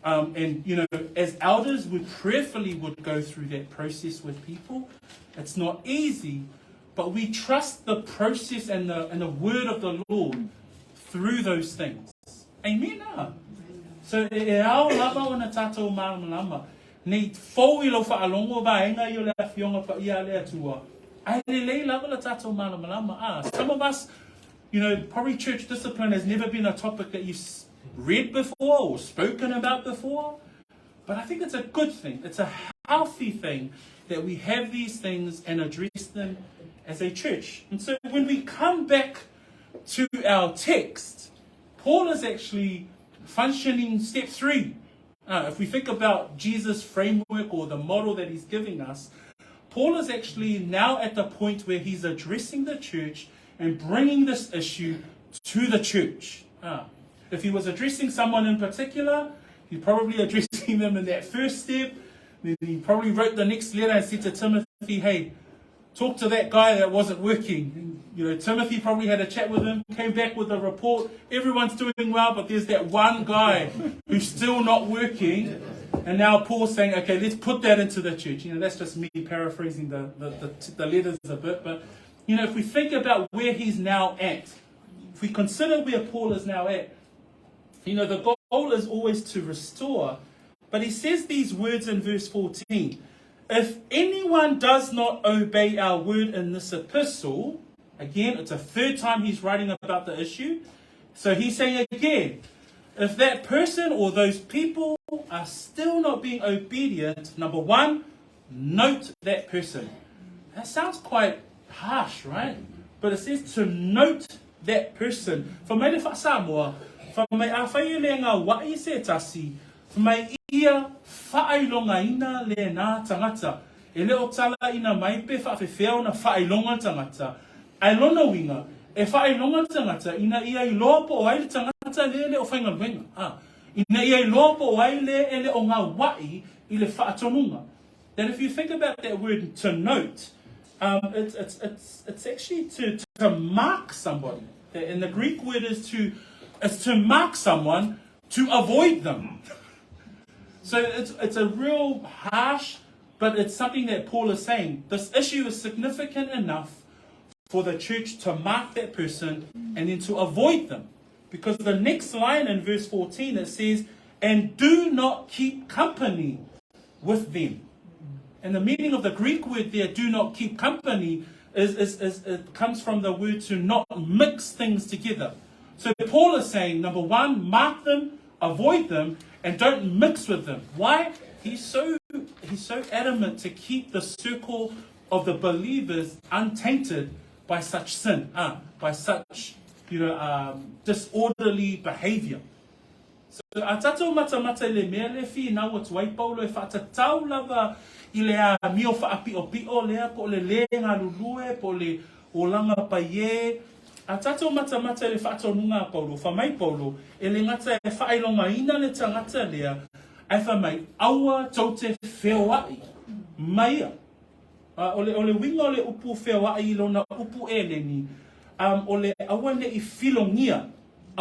And, you know, as elders, we prayerfully would go through that process with people. It's not easy, but we trust the process and the word of the Lord through those things. Amen. So, e ao lava ona tātou mālamalama, nei fou i lau faalogo vaega ia o le Afioga Paia a le Atua, ae lelei lava le tātou mālamalama. Some of us, you know, probably church discipline has never been a topic that you've read before or spoken about before, but I think it's a good thing. It's a healthy thing that we have these things and address them as a church. And so when we come back to our text, Paul is actually functioning step 3. If we think about Jesus' framework or the model that he's giving us, Paul is actually now at the point where he's addressing the church and bringing this issue to the church. If he was addressing someone in particular, he's probably addressing them in that first step. Then he probably wrote the next letter and said to Timothy, hey, talk to that guy that wasn't working. And, you know, Timothy probably had a chat with him, came back with a report. Everyone's doing well, but there's that one guy who's still not working. And now Paul's saying, okay, let's put that into the church. You know, that's just me paraphrasing the letters a bit. But, you know, if we think about where he's now at, if we consider where Paul is now at, you know, the goal is always to restore. But he says these words in verse 14. If anyone does not obey our word in this epistle, again, it's a third time he's writing about the issue. So he's saying again, if that person or those people are still not being obedient, number one, note that person. That sounds quite harsh, right? But it says to note that person. Fai mai le faaSamoa, fai mai afai e le gauai se tasi, fai mai ia faailogaina lena tagata. E le o talaina mai pe faafefea ona faailoga le tagata. Ae lona uiga, e faailoga le tagata ina ia iloa po o ai le tagata lea e le o faigaluega. Ina ia iloa po o ai le e le o gauai i le faatonuga. That if you think about that word to note, it's actually to mark somebody. And the Greek word is to mark someone to avoid them. So it's a real harsh, but it's something that Paul is saying. This issue is significant enough for the church to mark that person and then to avoid them. Because the next line in verse 14, it says, and do not keep company with them. And the meaning of the Greek word there, do not keep company, is it comes from the word to not mix things together. So Paul is saying, number one, mark them, avoid them, and don't mix with them. Why? He's so adamant to keep the circle of the believers untainted by such sin, by such, you know, disorderly behavior. So, a tātou matamata i le mea le whinau o tuai Paulo e whaatatau lava i le amio whaapio-pio lea po le le ngā lulue, po le olanga pai e. A tātou matamata i le whaatonuga a Paulo, whamai Paulo, e le ngata e whailonga ina le tangata lea, ai whamai aua tau te wheoai, maia. O le winga o le upu wheoai i lona upu e leni, o le aua ne i filongia,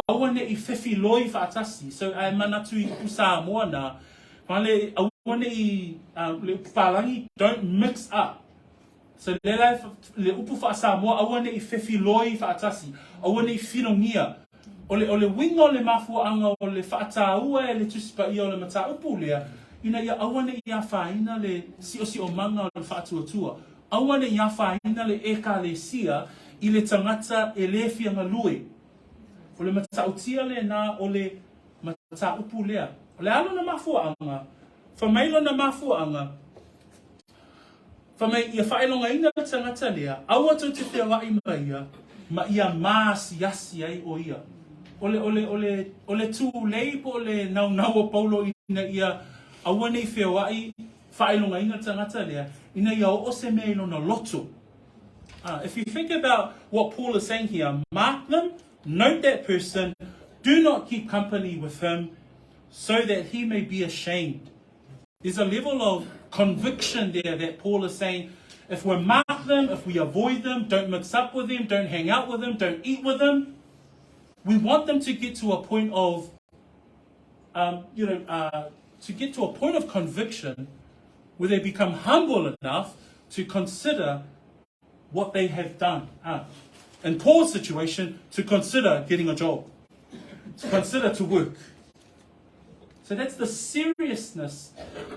aua ne i whewhiloi whaatasi. So ai manatu i upu Samoa nā, whale aua ne i le upu whalangi, don't mix up. So le lai le upu wha Samoa, aua ne i whewhiloi whaatasi, aua ne i filongia. O le winga o le mafuaanga o le whaataua e le tusipa ia o le mata upu lea, ina ia aua ne i a whaina le sio o manga o le whaatuatua. Aua ne i a whaina le ekalesia i le tangata e le whianga lue. O le matautia le nā o le mataupu lea. O le alo na mafuaanga, whamailo na mafuaanga, whamai ia whaelonga ina le tangata lea, aua tau te whiawai mai ia, ma ia maasiasi ai o ia. O le, o le, o le, o le tūlei po o le naunau o Paulo ina ia aua ne i feoai faailogaina le tagata lea, ina ia oo se mea i lona loto. If you think about what Paul is saying here, mark them, note that person, do not keep company with him, so that he may be ashamed. There's a level of conviction there that Paul is saying, if we mark them, if we avoid them, don't mix up with them, don't hang out with them, don't eat with them, we want them to get to a point of, um, you know, to get to a point of conviction where they become humble enough to consider what they have done. In Paul's situation, to consider getting a job, to consider to work. So that's the seriousness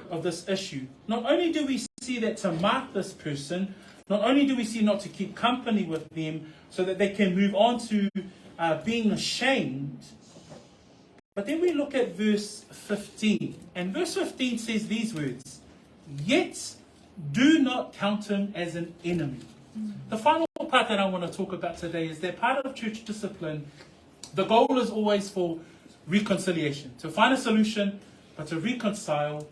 of this issue. Not only do we see that to mark this person, not only do we see not to keep company with them so that they can move on to being ashamed, but then we look at verse 15. And verse 15 says these words: "Yet do not count him as an enemy." The final part that I want to talk about today is that part of church discipline, the goal is always for reconciliation, to find a solution, but to reconcile.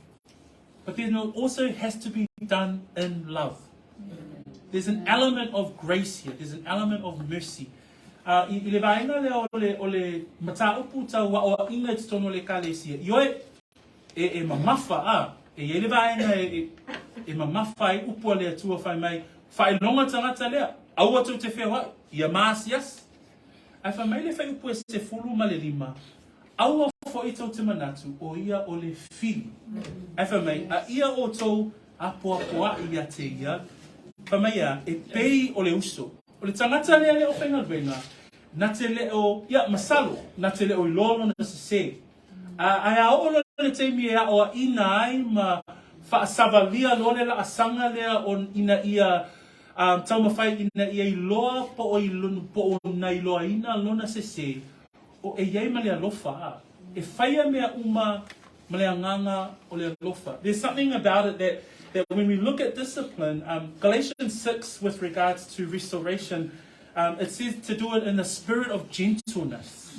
But then it also has to be done in love. There's an element of grace here. There's an element of mercy. I le vaega lea o le mataupu tau aoaʻiga i totonu o le ekalesia. I oe e mamafa a, e iai le vaega e mamafa ai upu a le Atua fai mai, faailoga tagata lea, aua tou te feoai, ia maasiasi. Ae fai mai le fuaiupu e 15, aua foʻi tou te manatu o ia o le fili. Ae fai mai, a ia outou apoapoaʻi ia te ia, fai mai a, e pei o le uso. O le tagata lea e le o faigaluega, na te le o, ia, masalo, na te le o iloa lona sesē. A, ae a oo loa le taimi e aoaʻina ai ma faasavalia loa le laasaga lea o ina ia taumafai ina ia iloa po o, po o na iloaina lona sesē, o e iai ma le alofa a. E faia mea uma ma le agaga o le alofa. There's something about it that when we look at discipline, Galatians 6 with regards to restoration, it says to do it in the spirit of gentleness.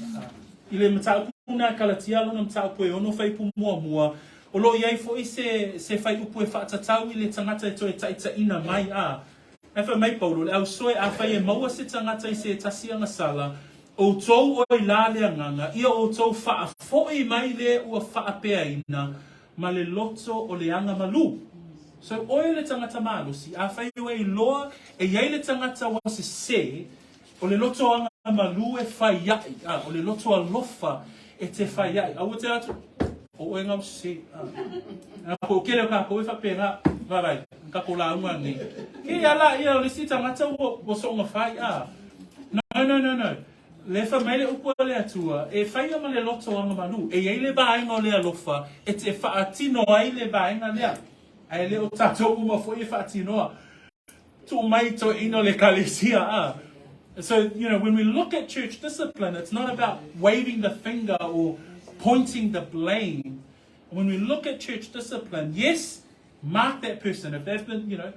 I le mataupu na Kalatia lona mataupu e 6 fuaiupu muamua, o lo o iai foʻi se fuaiupu e faatatau i le tagata e toe taʻitaʻina mai a. Ae fai mai Paulo, le ausoe afai e maua se tagata i se tasi agasala, outou o i la le agaga, ia outou faafoʻi mai le ua faapeaina ma le loto o le agamalū. So oe le tagata malosi, afai ua iloa e iai le tagata ua sesē, o le loto agamalū e fai ai, a, o le loto alofa e te fai ai. Aua te atu, o oe ngau sesē. A, ko kele o kākou e faapena, vaai, ka ko lauga nei. Ke ala ia o le isi tagata ua soonga fai a. No, no, no, no. Le fai mai le upu a le Atua, e faia ma le loto agamalū. E iai le vaega o le alofa, e te faatino ai le vaega lea. Ae le o tatou uma foʻi e faatinoa. Tuu mai toeaina o le ekalesia a. So, when we look at church discipline, it's not about waving the finger or pointing the blame. When we look at church discipline, yes, mark that person. If they've been, you know,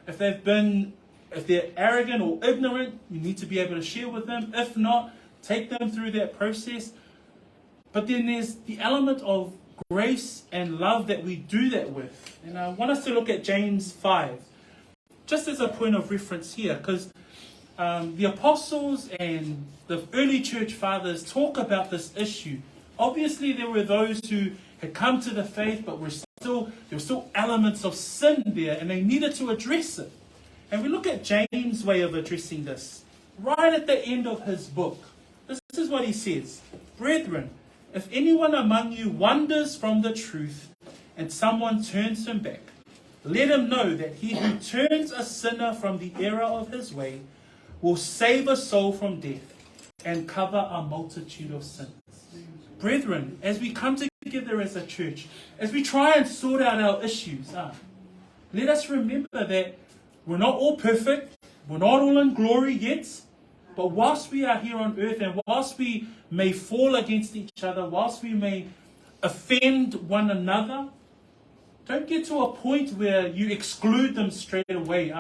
if they've been, if they're arrogant or ignorant, you need to be able to share with them. If not, take them through that process. But then there's the element of grace and love that we do that with. And I want us to look at James 5, just as a point of reference here, because the apostles and the early church fathers talk about this issue. Obviously, there were those who had come to the faith, but there were still elements of sin there, and they needed to address it. And we look at James' way of addressing this right at the end of his book. This is what he says: "Brethren, if anyone among you wanders from the truth and someone turns him back, let him know that he who turns a sinner from the error of his way will save a soul from death and cover a multitude of sins." Brethren, as we come together as a church, as we try and sort out our issues, let us remember that we're not all perfect, we're not all in glory yet, but whilst we are here on earth and whilst we may fall against each other, whilst we may offend one another, don't get to a point where you exclude them straight away.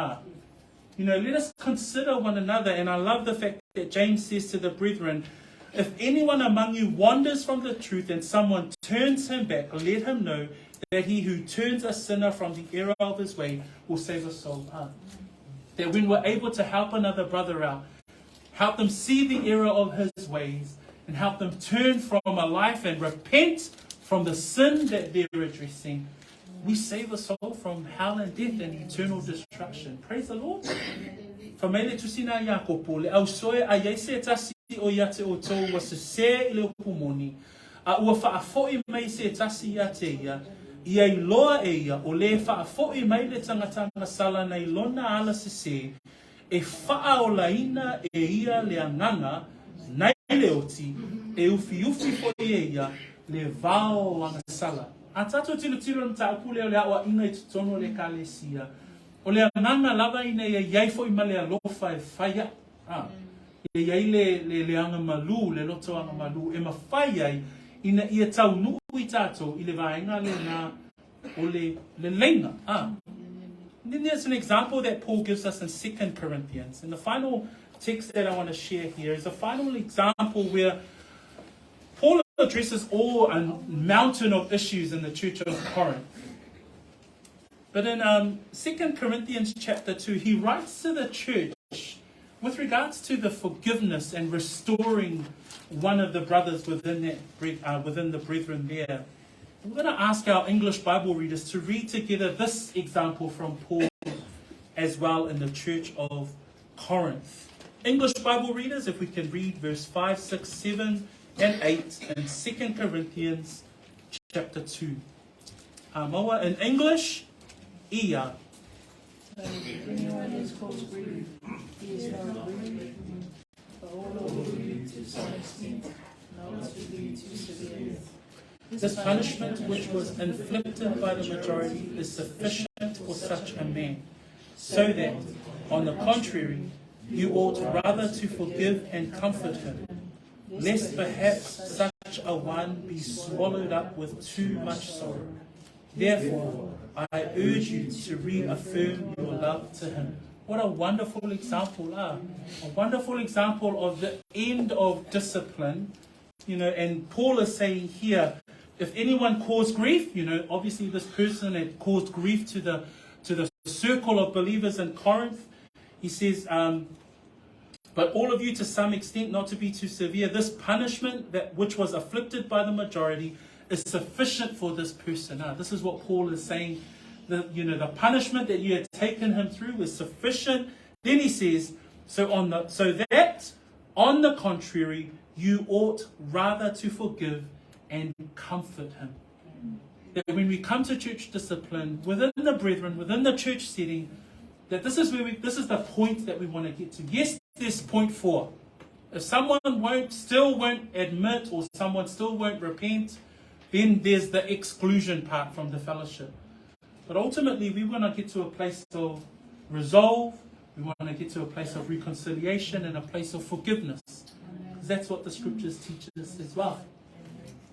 Let us consider one another. And I love the fact that James says to the brethren, If anyone among you wanders from the truth and someone turns him back, let him know that he who turns a sinner from the error of his way will save a soul. Ah. That when we're able to help another brother out, help them see the error of his ways, and help them turn from a life and repent from the sin that they're addressing, we save a soul from hell and death and eternal destruction. Praise the Lord. Fa mai le tusina a Iakopo, le ausoe a iai se tasi o ia te outou ua sesē i le upu moni, a ua faafoʻi mai se tasi ia te ia, ia iloa e ia, o lē faafoʻi mai le tagata gasala nei lona ala sesē, e faaolaina e ia le agaga nai le oti, e ufiufi foi e ia le vao agasala. A tatou tilotilo i le mataupu lea o le aoaiga i totonu o le Ekalesia, o le agaga lava ina ia i ai foi ma le alofa e fai aʻu, a, ia i ai le, le, le agamalu, le loto agamalu e mafai ai ina ia taunuu i tatou i le vaega lena o le leleiga, a. And then there's an example that Paul gives us in 2 Corinthians. And the final text that I want to share here is a final example where Paul addresses all a mountain of issues in the church of Corinth. But in um, 2 Corinthians chapter 2, he writes to the church with regards to the forgiveness and restoring one of the brothers within, that, uh, within the brethren there. We're going to ask our English Bible readers to read together this example from Paul as well in the church of Corinth. English Bible readers, if we can read verse 5, 6, 7, and 8 in 2 Corinthians chapter 2. Amoa in English, Ia. So if anyone is caused grief, he is not grieved, but all of you to some extent, not to be too severe. This punishment which was inflicted by the majority is sufficient for such a man, so that, on the contrary, you ought rather to forgive and comfort him, lest perhaps such a one be swallowed up with too much sorrow. Therefore, I urge you to reaffirm your love to him. What a wonderful example, ah. A wonderful example of the end of discipline you know, and Paul is saying here, if anyone caused grief, obviously this person had caused grief to the circle of believers in Corinth. He says, but all of you to some extent, not to be too severe, this punishment that which was afflicted by the majority is sufficient for this person. Now, this is what Paul is saying. The, you know, the punishment that you had taken him through is sufficient. Then he says, so that on the contrary, you ought rather to forgive and comfort him. That when we come to church discipline within the brethren, within the church setting, that this is the point that we want to get to. Yes, there's point four. If someone won't still won't admit or someone still won't repent, then there's the exclusion part from the fellowship. But ultimately, we want to get to a place of resolve. We want to get to a place of reconciliation and a place of forgiveness. 'Cause that's what the scriptures teach us as well.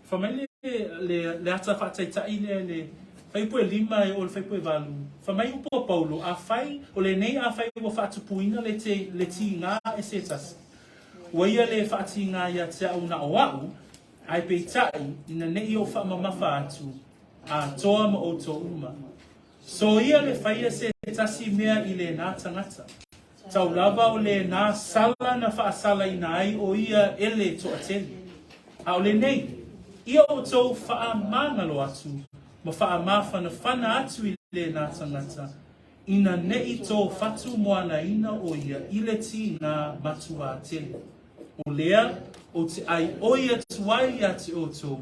Fa mai le, le, le ata whaataitai le, le whaipo e lima e o le whaipo e valu. Fa mai upo o Paulo, a whai, o le nei a whai ua whaatupuina le, te, le ti ngā e se tasi. Ua ia le whaati ngā ia te au na o au, ai pe tai, ina nei o whaamamafa atu, a toa ma o tō uma. So ia le whaia se tasi mea i le nā tangata. Tau lava o le nā sala na whaasala ina ai o ia ele to ateli. A o le nei, ia o tō whaamangalo atu, ma whaamawhanawhana atu i le nā tangata, ina nei tō whatu moana ina o ia i le ti ngā matua tele. O lea, o te ai oi atu ai ia te o tō,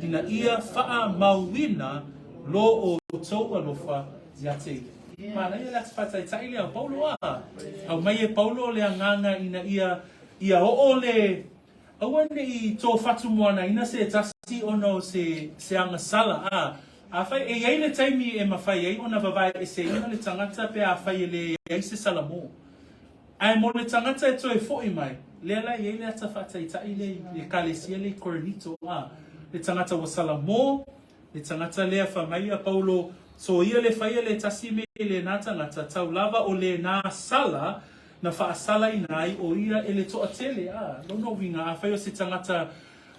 ina ia whaa mauina lo o tō alofa ia te ia. Mana ia le atu whātaitai le au Paulo a. Au mai e Paulo le anganga ina ia, ia o le, aua nei tō whatu moana ina se tasi ono se, se agasala a. A whai, e iai le taimi e mawhai ai ona vavae e se ina le tangata pe a whai e le ai se sala mō. Ae mo le tagata e toe foʻi mai, lea la e i ai le ata faataitai lea i Ekalesia lea i Korinito, a, le tagata ua salamō, le tagata lea fa mai a Paulo, so ia le faia le tasi me lenā tagata, tau lava o lenā sala, na faasalaina ai o ia e le toatele. A, lona uiga, afai o se tagata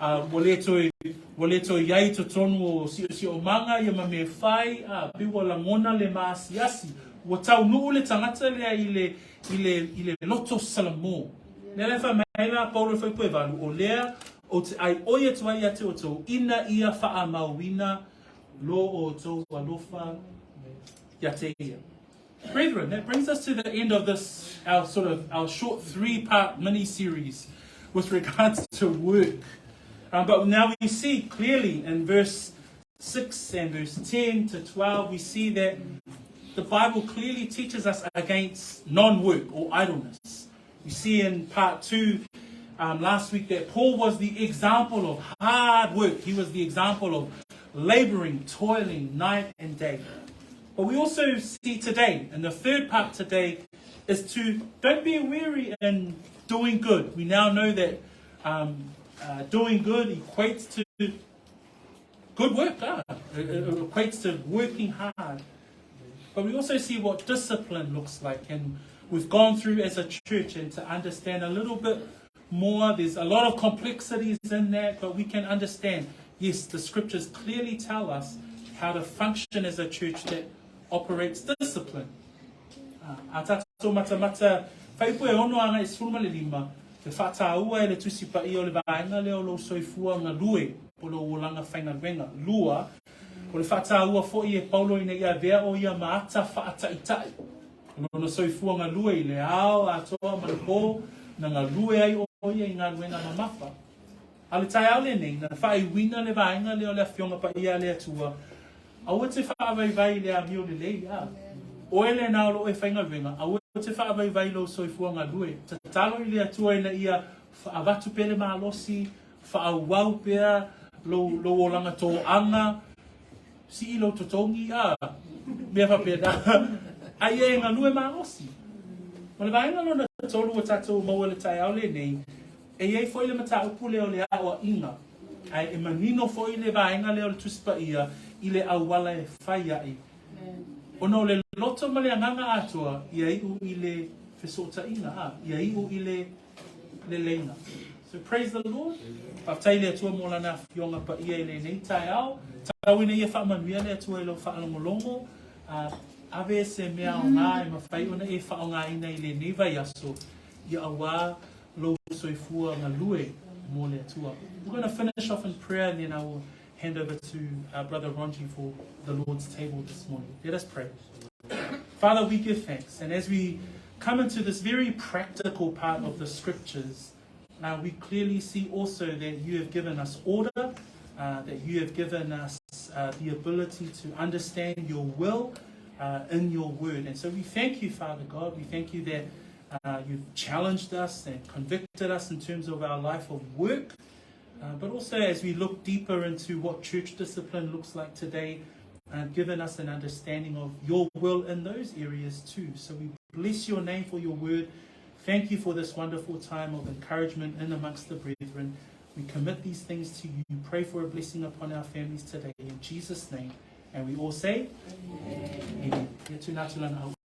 a, ua le toe, ua le toe i ai i totonu o siosiomaga ia ma mea e fai, a, pei ua lagona le maasiasi, ua taunuu le tagata lea i le, i le, i le loto salamo. Lea la e fai mai ai la Paulo i le Fuaiupu 8, O lea ou te ʻaiʻoi atu ai ia te outou, ina ia faamauina lo outou alofa ia te ia. Brethren, that brings us to the end of this, our sort of, our short three-part mini-series with regards to work. Um, but now we see clearly in verse 6 and verse 10 to 12, we see that the Bible clearly teaches us against non-work or idleness. We see in part 2 um, last week that Paul was the example of hard work. He was the example of laboring, toiling night and day. But we also see today, and the third part today, is to don't be weary in doing good. We now know that um, uh, doing good equates to good work. Ah, it, it equates to working hard. But we also see what discipline looks like, and we've gone through as a church and to understand a little bit more. There's a lot of complexities in that, but we can understand. Yes, the scriptures clearly tell us how to function as a church that operates discipline. A tātou matamata, fuaiupu e ono agai 15, e faataua e le Tusi Paia o le vaega lea o lou soifua galue, po o lou olaga faigaluega. Lua, o le faataua foi e Paulo ina ia avea o ia ma ata faataitai. O lona soifua galue i le ao atoa ma le po, na galue ai o ia i galuega mamafa. A o le taeao lenei, na faaiuina le vaega lea o le Afioga Paia a le Atua, Aua e te faavaivai i le amio lelei, a. Oe lena o lo o e faigaluega, aua e te faavaivai i lou soifua galue. Tatalo i le Atua ina ia avatu pea le malosi, faaauau pea lou, lou olaga toaga, sii lou totogi, a, mea faapena. A ia e galue malosi. Ma le vaega lona tolu ua tatou maua i le taeao lenei, E i ai foi le mataupu lea o le aoaiga, ae e manino foi le vaega lea o le Tusi Paia i le auala e fai ai. Ona o le loto ma le agaga atoa, ia iu i le fesootaiga, a, ia iu i le leleiga. So praise the Lord. Faafetai i le Atua mo Lana Afioga Paia i lenei taeao. Tau ina ia faamanuia le Atua i lau faalogologo, a ave se mea aoga e mafai ona e faaaogaina i lenei vaiaso, ia auā lou soifua galue mo le Atua. We're going to finish off in prayer and then I will hand over to our brother Ronji for the Lord's table this morning. Let us pray. Father, we give thanks. And as we come into this very practical part of the scriptures, uh, we clearly see also that you have given us order, uh, that you have given us uh, the ability to understand your will uh, in your word. And so we thank you, Father God. We thank you that uh, you've challenged us and convicted us in terms of our life of work. Uh, but also as we look deeper into what church discipline looks like today, uh, given us an understanding of your will in those areas too. So we bless your name for your word. Thank you for this wonderful time of encouragement in amongst the brethren. We commit these things to you. Pray for a blessing upon our families today. In Jesus' name. And we all say, Amen. Amen.